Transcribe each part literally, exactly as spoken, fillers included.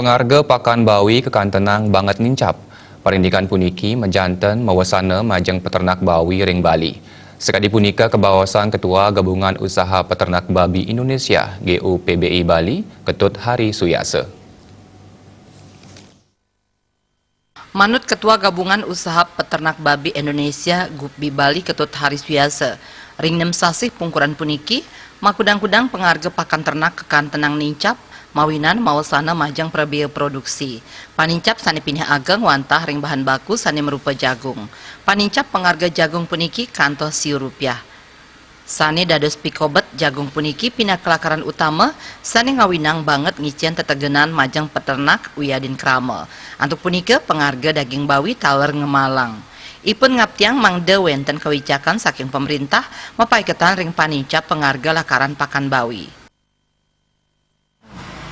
Pangarga pakan bawi kakantenang banget nincap. Parindikan puniki majanten mawasana majeng peternak bawi ring Bali. Sakadi punika kabaosan Ketua Gabungan Usaha Peternak Babi Indonesia, G U P B I Bali, Ketut Hari Suyasa. Manut Ketua Gabungan Usaha Peternak Babi Indonesia, GUPBI Bali, Ketut Hari Suyasa, ring nem sasih pungkuran puniki, makudang-kudang pangarga pakan ternak kakantenang nincap, mawinan mawasana majeng prabea produksi. Panincap sane pinih ageng wantah ring bahan baku sane marupa jagung. Panincap pangarga jagung puniki kantos siu rupiah. Sane dados pikobet jagung puniki pinaka lakaran utama sane ngawinang banget ngicen tetegenan majeng peternak wiadin krama. Antuk punika, pangarga daging bawi taler ngemalang. Ipun ngaptiang mangda wenten kawicakan saking pemerintah mapaiketan ring panincap pangarga lakaran pakan bawi.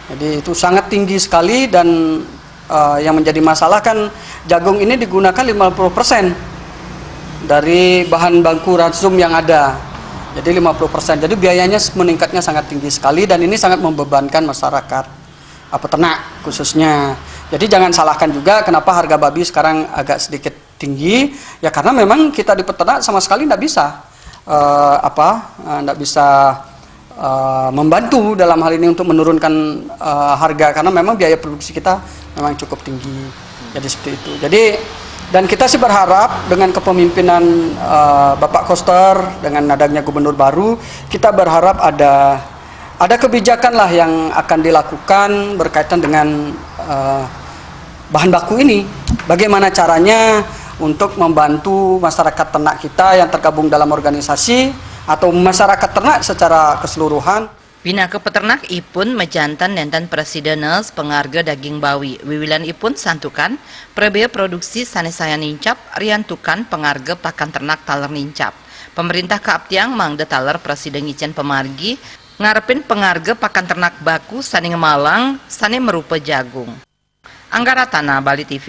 Jadi itu sangat tinggi sekali dan uh, yang menjadi masalah kan jagung ini digunakan lima puluh persen dari bahan baku ransum yang ada. Jadi lima puluh persen. Jadi biayanya meningkatnya sangat tinggi sekali dan ini sangat membebankan masyarakat, uh, peternak khususnya. Jadi jangan salahkan juga kenapa harga babi sekarang agak sedikit tinggi, ya karena memang kita di peternak sama sekali tidak bisa uh, apa uh, tidak bisa uh, membantu dalam hal ini untuk menurunkan uh, harga karena memang biaya produksi kita memang cukup tinggi. Jadi seperti itu. Jadi dan kita sih berharap dengan kepemimpinan uh, Bapak Koster dengan adanya gubernur baru, kita berharap ada ada kebijakan lah yang akan dilakukan berkaitan dengan uh, bahan baku ini. Bagaimana caranya untuk membantu masyarakat ternak kita yang tergabung dalam organisasi atau masyarakat ternak secara keseluruhan. Pinaka peternak ipun majanten nenten prasida nes pangarga daging bawi. Wiwilan ipun santukan prabea produksi sane sayan nincap riantukan pangarga pakan ternak taler nincap. Pemerintah kaaptiang mangda taler prasida ngicen pamargi ngarepin pangarga pakan ternak baku sane ngemalang sane marupa jagung. Anggaratana, Bali T V.